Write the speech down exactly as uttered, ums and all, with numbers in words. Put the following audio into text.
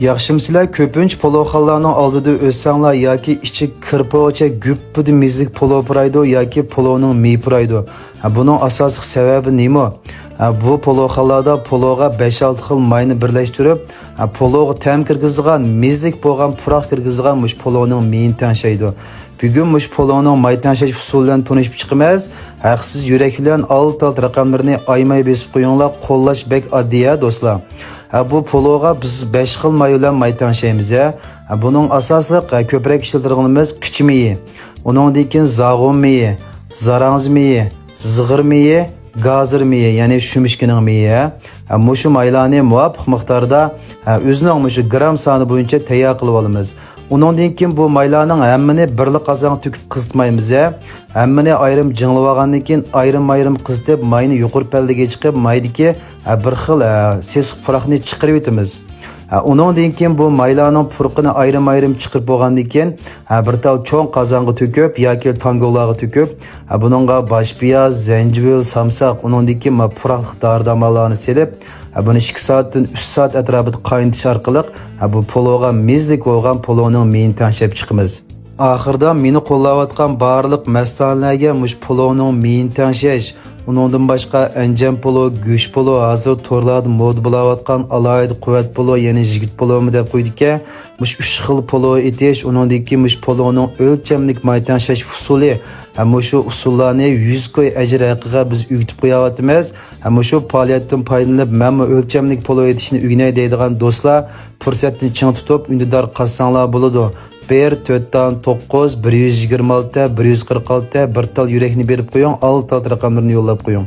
ياخشىمۇسىلەر؟ كۆپىنچە پولۇخانلارنىڭ ئالدىدا ئۆتسەڭلار ياكى ئىچى كىرپىغۇچە گۈپپىدە مېزىلىك پولۇ پۇرايدۇ ياكى پولۇنىڭ مېيى پۇرايدۇ. ھە، بۇنىڭ ئاساسلىق سەۋەبى نېمە؟ ھە، بۇ پولۇخانلاردا پولۇغا بەش-ئالتە خىل ماينى بىرلەشتۈرۈپ، ھە، پولۇغا تەم كىرگۈزىدىغان، مېزىلىك بولغان پۇراق كىرگۈزىدىغان مۇشۇ پولۇنىڭ مېيىنى تەڭشەيدۇ. بۈگۈن مۇشۇ پولۇنىڭ ماي تەڭشەش ئۇسۇلى بىلەن تونۇشۇپ چىقىمىز. ھەقسىز يۈرەك بىلەن ئالدى-ئالدى رەقەملىرىنى ئايىماي بېسىپ قويۇڭلار، قوللاش بەك ئاددىي ھە دوستلار. ھە، بۇ پولۇغا بىز بەش خىل ماي بىلەن ماي تەڭشەيمىز ھە. ھە، بۇنىڭ ئاساسلىق، ھە، كۆپرەك ئىشلىتىدىغىنىمىز قىچا مېيى، ئۇنىڭدىن كېيىن زاغۇم مېيى، زاراڭزا مېيى، زىغىر مېيى، گازىر مېيى، يەنى شۈمۈشكىنىڭ مېيى ھە. ھە، مۇشۇ مايلارنى مۇۋاپىق مىقداردا، ھە، ئۆزىنىڭ مۇشۇ گرام سانى بويىچە تەييار قىلىۋالىمىز. ئۇنىڭدىن كېيىن بۇ مايلارنىڭ ھەممىنى بىرلا قازانغا تۆكۈپ قىزىتمايمىز ھە. ھەممىنى ئايرىم جىڭلىۋالغاندىن كېيىن ئايرىم-ئايرىم قىزىتىپ، ماينى يۇقىرى پەللىگە چىقىپ، مايدىكى، ھە، بىر خىل، ھە، سېسىق پۇراقنى چىقىرىۋېتىمىز. ھە، ئۇنىڭدىن كېيىن بۇ مايلارنىڭ پۇرىقىنى ئايرىم-ئايرىم چىقىرىپ بولغاندىن كېيىن، ھە، بىر تال چوڭ قازانغا تۆكۈپ ياكى تانگۇلارغا تۆكۈپ، ھە، بۇنىڭغا باش پىياز، زەنجىۋىل، سامساق، ئۇنىڭدىن كېيىن مانا پۇراقلىق دارى-دەرمانلارنى سېلىپ، ھە، بۇنى ئىككى سائەتتىن ئۈچ سائەت ئەتراپىدا قاينىتىش ئارقىلىق، ھە، بۇ پولۇغا مېزىلىك بولغان پولۇنىڭ مېيىنى تەڭشەپ چىقىمىز. ئاخىرىدا مېنى قوللاۋاتقان بارلىق مەستانىلەرگە مۇشۇ پولۇنىڭ مېيىنى تەڭشەش، ئۇنىڭدىن باشقا ئەنجان پولۇ، گۆش پولۇ، ھازىر تورلاردا مودا بولاۋاتقان ئالاھىدە قۇۋۋەت پولۇ، يەنى يىگىت پولۇمۇ دەپ قويىدىكەن. مۇشۇ ئۈچ خىل پولۇ ئېتىش، ئۇنىڭدىن كېيىن مۇشۇ پولۇنىڭ ئۆلچەملىك ماي تەڭشەش ئۇسۇلى، ھە، مۇشۇ ئۇسۇللارنى يۈز كوي ئەجىر ھەققىگە بىز ئۆگىتىپ قوياۋاتىمىز. ھە، مۇشۇ پائالىيەتتىن پايدىلىنىپ، مەنمۇ ئۆلچەملىك پولۇ ئېتىشنى ئۆگىنەي دەيدىغان دوستلار پۇرسەتنى چىڭ تۇتۇپ ئۈندىدار قازساڭلار بولىدۇ. بىر، تۆت تان توققۇز، بىر يۈز يىگىرمە ئالتە، بىر يۈز قىرىق ئالتە، بىر تال يۈرەكنى بېرىپ قويۇڭ، ئالدى-ئالدى رەقەملىرىنى يوللاپ قويۇڭ.